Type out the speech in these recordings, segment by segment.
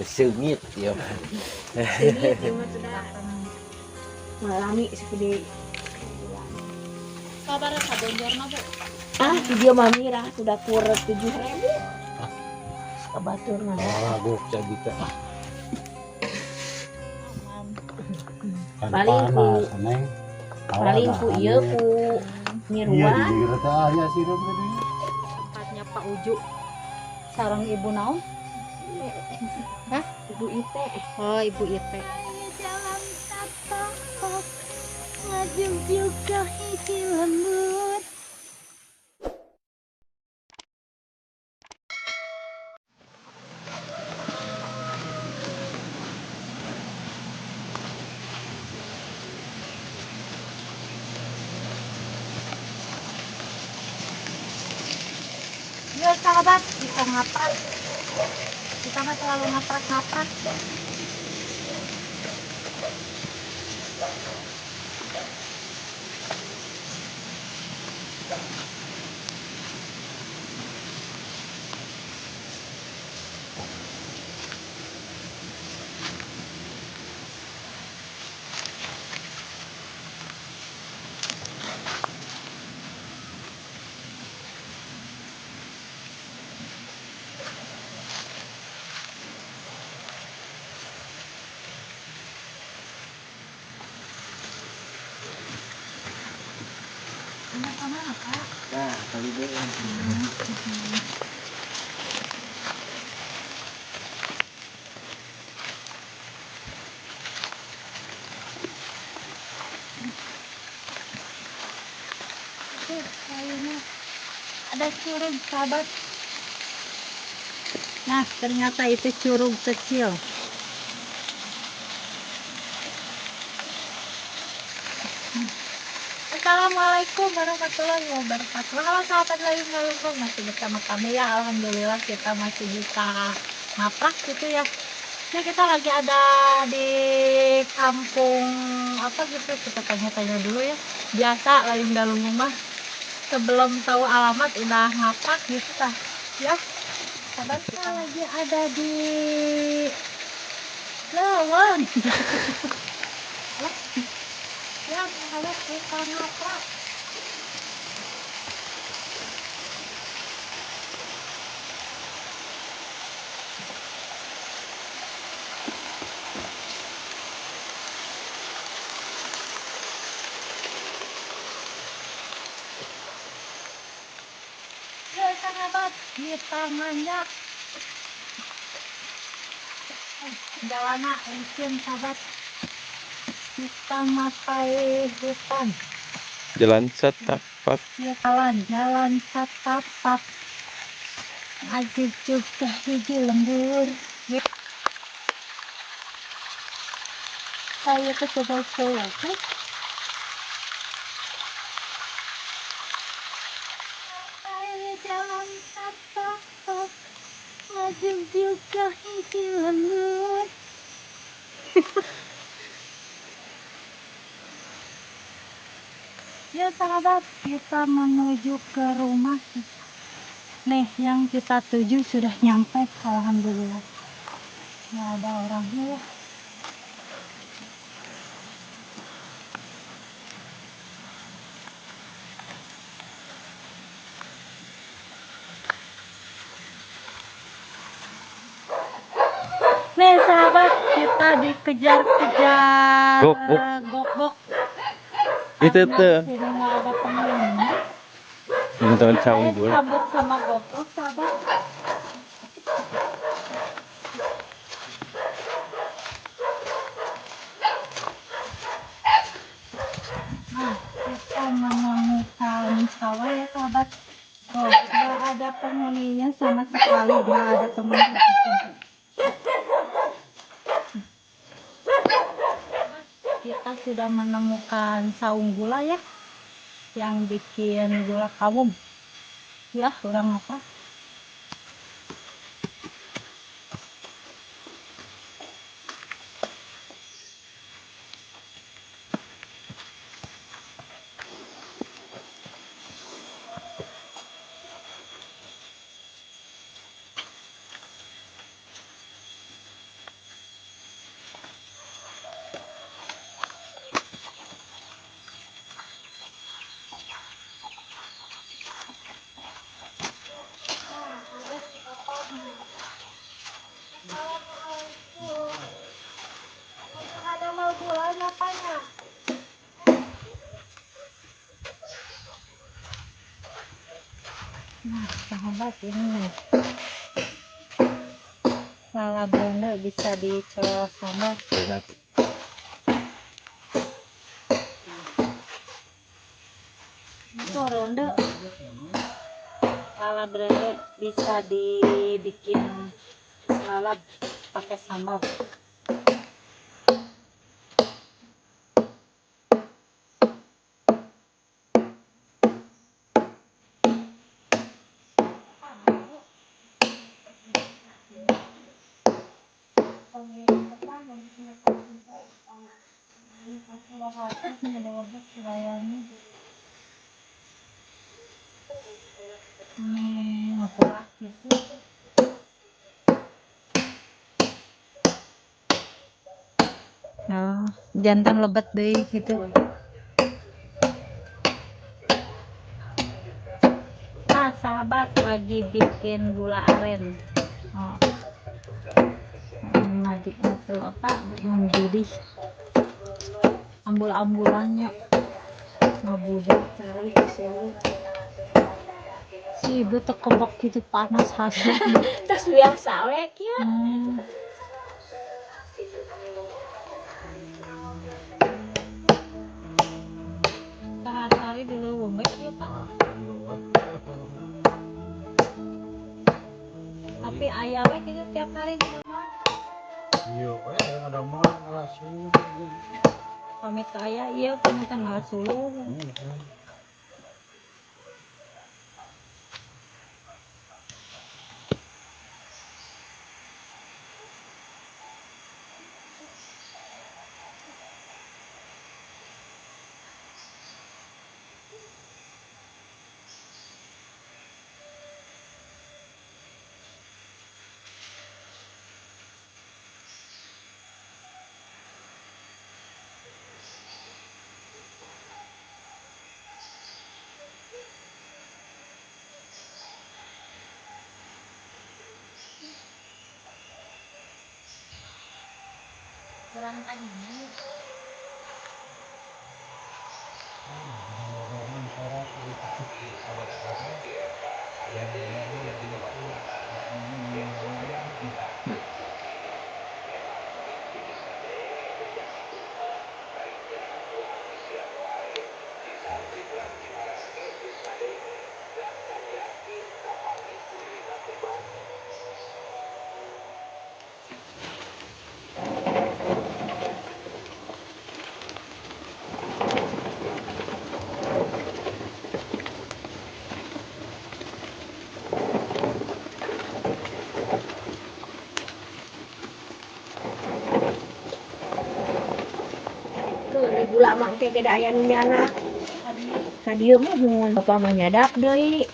Seungit ya. Seungit ieu mah sudah. Ngalami seperti Sabar sabonjorna, Bu. Ah, video mami lah sudah kur 7.000. Kebatur mah. Oh, gua cabita. Paling ku paling ku ieu ku nyiruan. Iya, sirup tadi. Tempatnya Pak Uju. Sarang Ibu naon? Hah? Ibu Ite. Oh, Ibu Ite. Jalan satapak ngajuk-juk ka hiji lembur. Ya sahabat, kita ngaprak. Kita mah selalu ngaprak-ngaprak. Ini kemana, Pak? Nah, kali deh. Oke, kayaknya ada curug, sahabat. Nah, ternyata itu curug kecil. Assalamualaikum warahmatullahi wabarakatuh. Halo sahabat Layung Galunggung, masih bersama kami ya. Alhamdulillah kita masih bisa ngaprak gitu ya. Ini kita lagi ada di kampung apa gitu, kita tanya-tanya dulu ya. Biasa Layung Galunggung mah sebelum tahu alamat udah ngaprak gitu tah. Ya. Sahabat, kita lagi ada di Lewon. Ya, sahabat, kita ngaprak. Ya, sahabat, kita nganjak. Jalannya licin, sahabat. Kita makai hutan. Jalan setapak. Ya, jalan setapak. Ajib juga hiji lembur. Saya ke coba coba. Jalan satapak ngajuk juga hiji lembur. Ya sahabat, kita menuju ke rumah. Nih, yang kita tuju sudah nyampe, alhamdulillah. Nggak ada orangnya ya. Nih sahabat, kita dikejar-kejar Gok-gok. Gok-gok. Itu Karena tuh. sini nggak ada penghuninya. Nonton Saya saung gula. kabur sama gok-gok, sahabat. Nah, kita menemukan sawah ya sahabat. Tuh, nggak ada penghuninya sama sekali, nggak ada penghuni. Kita sudah menemukan saung gula ya, yang bikin gula kawum. Ya, kurang apa? Sahabat, ini nih. Lalap ronde bisa dicolok sambal. Itu ronde. Lalap ronde bisa dibikin lalap pakai sambal. Nih, ngepulak gitu. Oh, jantan lebat deh gitu. Nah, sahabat lagi bikin gula aren. Oh. Lagi itu apa? Mendidih. Ambul-ambulannya ngabubur Cari di sini. Si ibu tekebak gitu panas hasut. Tas biasa we kieu. Sehari-hari dulu bembek ya, Pak. Tapi ayah we gitu tiap hari di rumah. Iya, ada mah langsung. Pamit ke ayah, iya pamitan nggak suluh. Kurang tadi. Tuh, di gula mah teh gede aya nu nyana. Ka dieu mah mun bapak mah nyadak deui.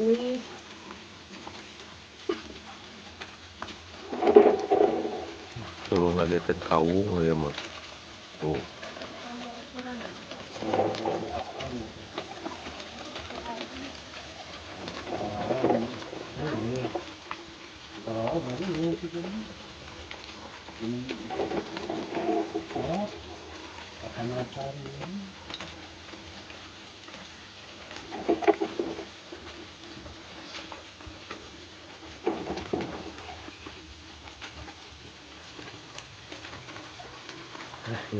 Uih. Tuh ngagetan kawung ya mah. Tuh. Oh, baru ini. Oh, akan cari.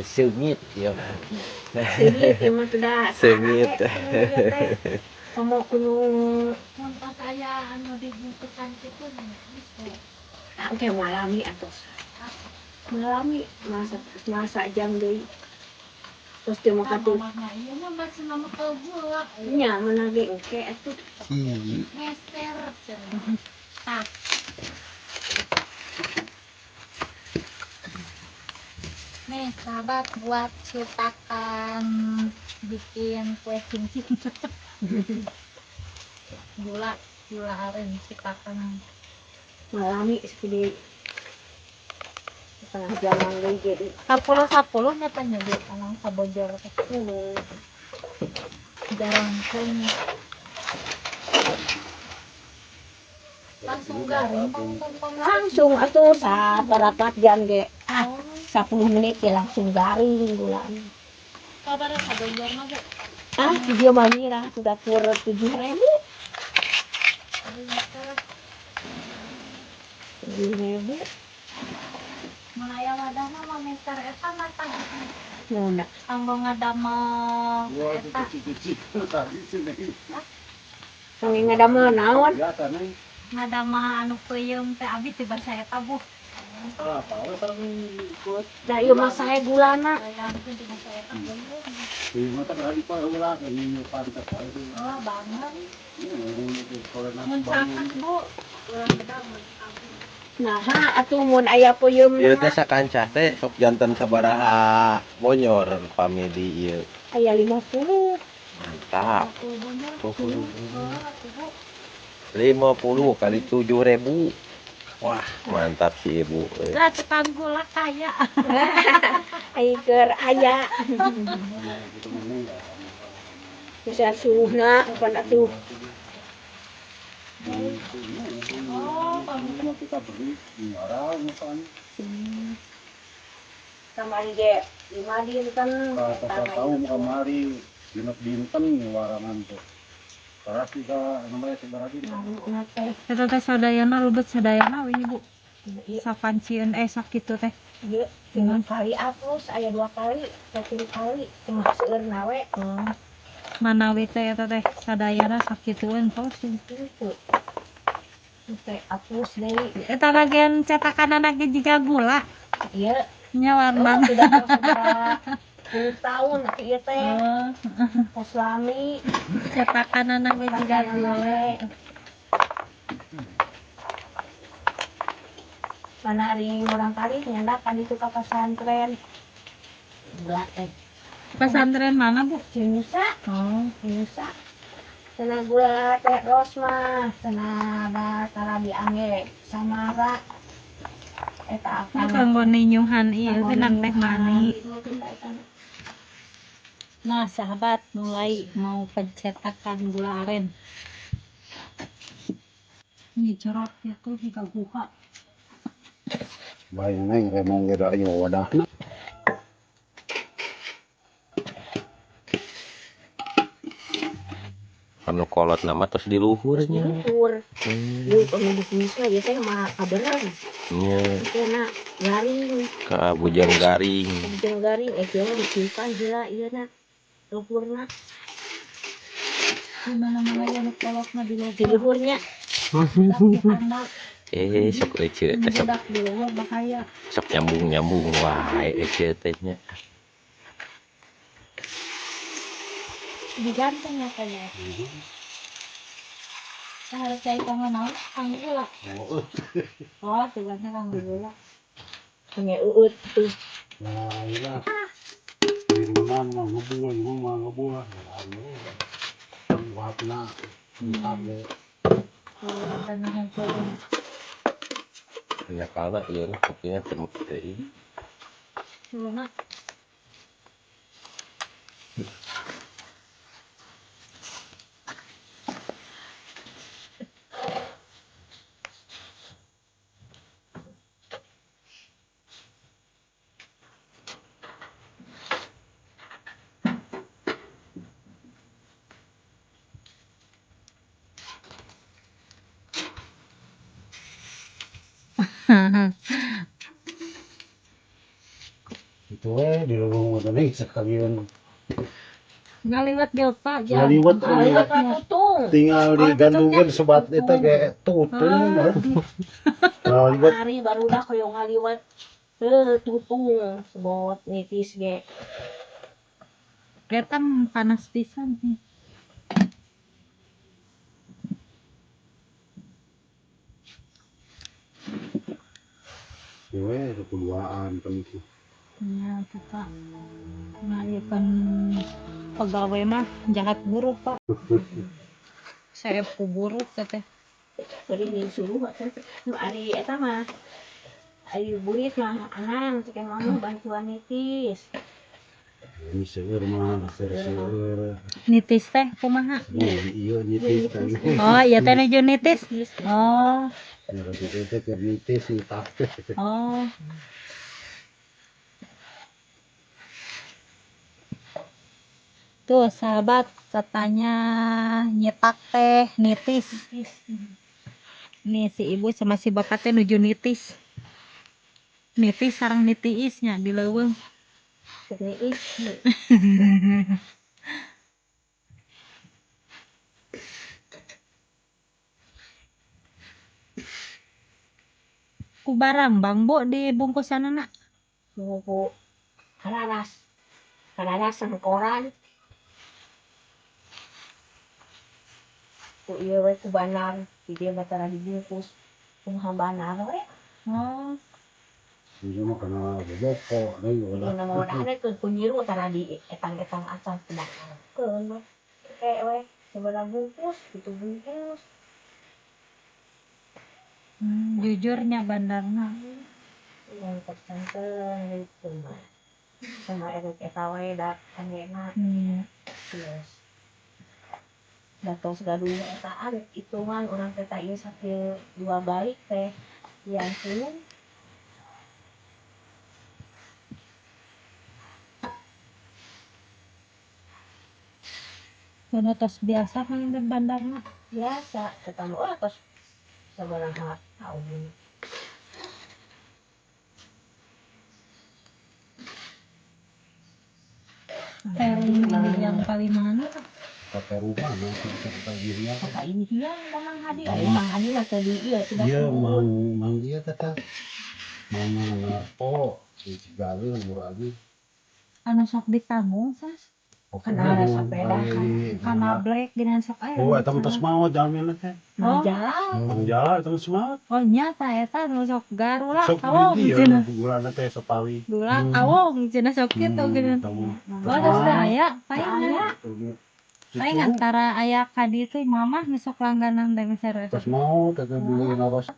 Seungit ya. Seungit ieu mah sudah. Seungit. Komo kudu Mun pas aya anu dibungkusan kitu gitu. Engke malami atuh. Malami masa masa jam deui. Terus dia mau katu. Mamahna ieu mah masih nama ke gula. Nya mana ge engke atuh. Meser cenah. Tah. Nih, sahabat buat cetakan bikin kue cincin. Gula, gula aren cetakan. Malami segede setengah jaman deui jadi. 10 10 nya teh jadi anang sabojor teh. Jarang kan. Langsung garing Langsung atuh saparapat jam ge. Ah, 10 menit ya langsung garing gulana. Kabar sabojor mah, Bu. Ah, dia mah mirah sudah pur 7.000. 7.000. Mulai wadah mah maminter eta mah tah. Naon? Kanggo ngadamel Wah, itu eta. kecil-kecil tadi sini. Kangge ngadamel naon? Biasa nih. Ngadamel anu peuyeum teh abi teh basa eta bu. Apa we sareng ikut. Da ieu mah sae gulana. Bayangkeun di basa eta peuyeum. Ieu mah teh lagi pa ulah ini pantas aja. Oh, banget. Mun Mun caket bu. Urang beda mun abi. Nah, atuh mun aya peuyeum Ieu teh sakancah teh sok janten sabaraha bonyor pamili ieu. Aya 50. Mantap. 50 bonyor. 50. Oh, atuh, Bu. 50 kali 7.000. Wah, mantap si ibu. Eh. Lah tukang gula kaya. Ai keur aya. Bisa suruhna pan atuh. Oh, pamit. Kita beli orang misalnya. Kamari ge 5 dinten. Kata tahu kamari dinten dinten warangan tuh. Keras juga namanya sebarang dinten. Teh. Eta teh sadayana rubet sadayana we nya, Bu. Ieu Sakancieun eh sakitu teh. ieu tilu kali apus aya dua kali, tilu kali tengah seueurna we. Oh. Manawi teh eta teh sadayana sakitueun tos. Gitu. Teh apus deui. Eta bagian cetakanana ge jiga gula Ieu nya oh, warnana. sudah sabaraha puluh tahun ieu teh. Oh, Kos lami cetakanana ge jiga pakaianna gula. we. Mana hari urang kali nyandak kan itu ka pesantren. Gula teh. Pesantren mana, Bu? Cinusa, Oh, Cinusa. Cenah gula teh ros mah, cenah batara diangge samara. Eta nah akan kanggo ninyuhan ieu teh nang teh manis. Nah, sahabat, mulai mau pencetakan gula aren. Ini jorok ya tuh juga buka. Baik neng remong ge da ieu wadahna. Anu kolot nama tos di luhurnya. Luhur. Hmm. Ieu pami dikuis mah ieu teh mah kaberan. Nya Ieu na garing, ka bujang garing. bujang garing eh kieu mah diciukan heula ieu na. Luhurna, Di mana-mana ya nu kolotna di di luhur. luhurnya. Budak di handap, Eh, sok ece teh sok budak di luhur bahaya. sok nyambung-nyambung wae ece teh nya. Diganteng ya kayaknya. Saya harus cari kanggo naon? Kanggo gula. Oh, tugasnya kanggo gula. Nge uut tuh. Nah, iya. Minuman mah ngebuah, ieu mah ngebuah. Buatna. Entah deh. Oh, tanah yang turun. Nya kana ieu mah kopinya teu teu. Turunna. Itu we di lubang mah teh sekalian. Ngaliwat ge Pak, jam. Ngaliwat Ngaliwat mah tutung. Tinggal Oh, digandungkeun sobat eta ge tutung. Ngaliwat Hari barudak hoyong ngaliwat. Heuh tutung sebot nitis ge. Kelihatan panas pisan nih. we keduaan penting. Ya, tuh, Pak. Nah, iya kan pegawai mah jahat buruk, Pak. Saya ku buruk teteh. Bari disuruh atuh. Nu ari eta mah ari burit mah anang cek mah bantuan nitis. Ini seueur mah, seueur. Nitis teh kumaha? Oh, iya nitis teh. Oh, iya teh nuju nitis. Oh, Ya itu teh keur nitis entah teh. oh. Tuh sahabat, katanya nyetak teh nitis. Nih si ibu sama si bapak teh nuju nitis. Nitis sareng nitiisnya di leuweung. Niis. Ku barambang Bu di bungkusanana. Ku kararas. Kararas sangkoran. Ku ieu we ku bandar, di dieu mah tara dibungkus. Kumaha bandar we. Oh, Ieu mah kana boboko deui ulah. Mun modalna teh ku nyiru tara di etang-etang acan kumaha. We. Kayak we sabaraha bungkus gitu bungkus. Jujurnya bandarna. Yang tersanten gitu mah. Sama erek eta we da kangena. Terus. Da tos gaduh etaan hitungan urang teh tah ieu sakieu dua balik teh yang puluh. Kono tos biasa kan di bandarna. Biasa, ketemu oh tos sabaraha taun. Terung yang paling mana? Pakai rumah nanti kita kita dirinya. Kata ini hiang Mang Hadi, aya Mang Hadi mah tadi ieu sudah. Iya, mang mang dia kata. Mang ngapo di Cigaluh murah lagi. Anu sok ditanggung sas. Kana sepeda Kana black geunan sok aya. Oh, eta mah tos maot jalmina teh. Oh. Jalan. Mang jala eta mah maot. Oh nyata eta nu sok garula Sok kawong di cenah. dieu gulana teh sapawi. Gula kawong cenah sok kitu geunan. Oh, tos teh aya palingan. Paling antara aya ka ditu mamah nu sok langganan teh misalnya. Tos maot eta beli naros.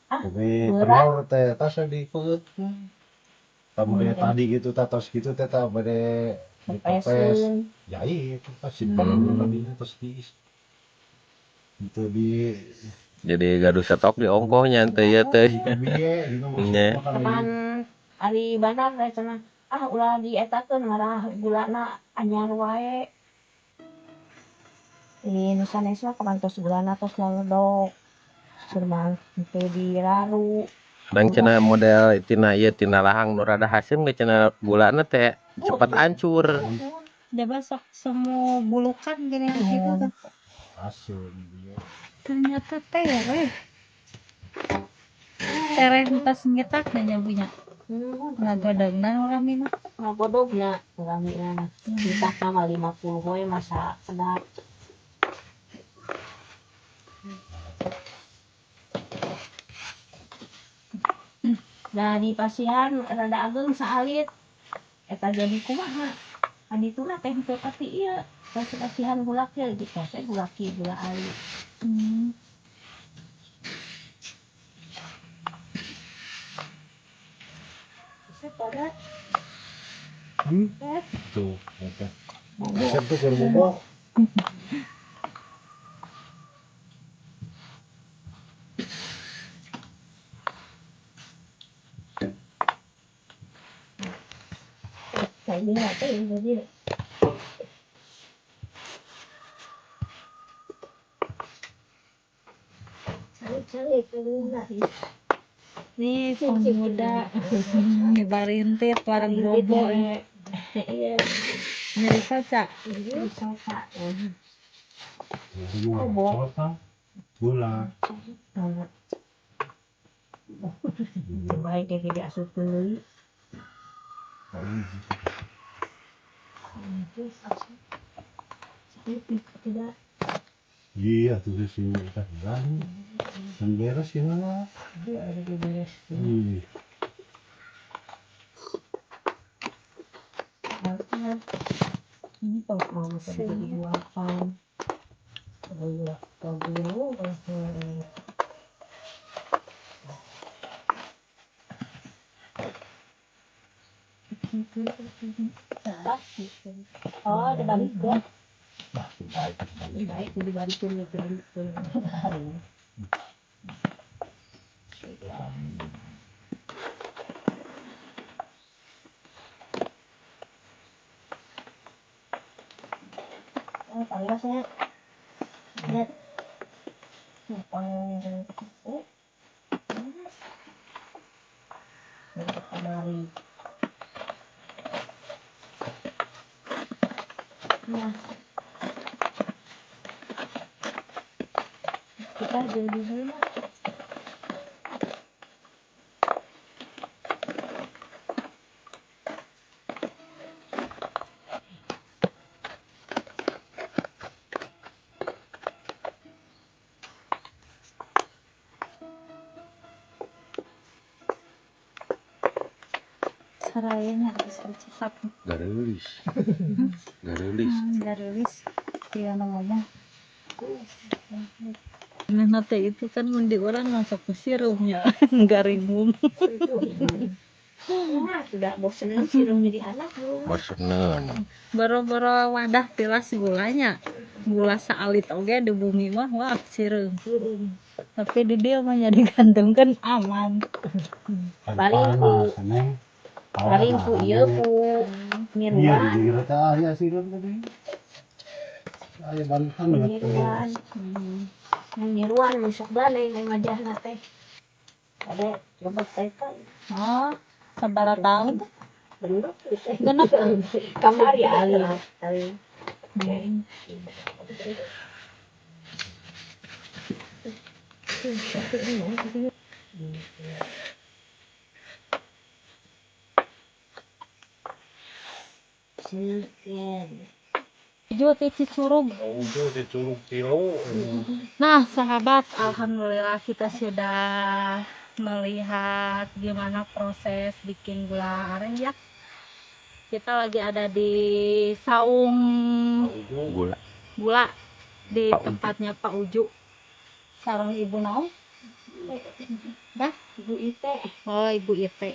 Tapi telur teh tas di peut. Tamu tadi gitu tatos gitu teh tah bade dipepes. Pepeseun. Ya itu pas simpen tadi terus di itu di Jadi gaduh stok di ongkohnya teh ya teh. biye gitu Nya. maksudnya kan Kapan ari bandar teh cenah. Ah ulah dietakeun ngarah gulana anyar wae. Di nu sanes mah kapan tos gulana tos leledok. Surma teu diraru. Kadang cenah model tina ieu tina lahang nu rada haseum ge cenah gulana teh cepet hancur. Jaba sok semu bulukan gini gitu tuh. Hasil biye. Ternyata tereh. Tereh pas ngetak nanya punya. Ngagodogna urang mah. Ngagodogna urang mah. Ngetak mah 50 we masa sedap. Nah di pasihan rada ageng saalit eta jadi kumaha adituna teh henteu pati ieu pas pasihan gula kieu di tos gula kieu gula alit. Tuh, oke. Resep tuh keur bobok. Kayaknya teh jadi cari-cari Nih pemuda ngebarintit warung bobo. Iya. Nyeri saca. Sofa. Bobok. Gula. Baik dia tidak asup deui. Tidak. Iya, tuh sih kita bilang. Dan beres ya lah. Iya, ada beres. Iya. Ini kalau mau jadi buapan. Kalau oh, ada balik ya. Baik, dibalikin ya, dibalikin. Panasnya. Lihat. Numpang. Oh. Panas. Untuk kemari. Nah. Kita jadi dulu. Sarayanya harus dicetak. Garelis. Garelis. Garelis. Dia ngomong. Nah, nanti itu kan mun di urang langsung ke sirumnya, garingum. Nah, sudah bosen sirum jadi anak lu. Bosenan. Boro-boro wadah tilas gulanya. Gula saalit oge di bumi mah wah sireum. Tapi di dia mah jadi gantungkeun aman. Paling ku Neng. paling ku ieu ku Iya, ngiruan. di teh aya sireum tadi. Aya bantan gitu. Ngiruan. Ngiruan masuk balik ngajahna teh. Ada coba teh kan. Oh, sabaraha tahun tuh? Bener. Genep. Kamari ali. Ali. Chicken. Jual ke Cicurug. Udah dicurug tilu. Nah, sahabat, alhamdulillah kita sudah melihat gimana proses bikin gula aren ya. Kita lagi ada di saung Gula. gula di Pak Uju. tempatnya Pak Uju. Sarang Ibu Naum. Dah, Ibu Ite. oh Ibu Ite.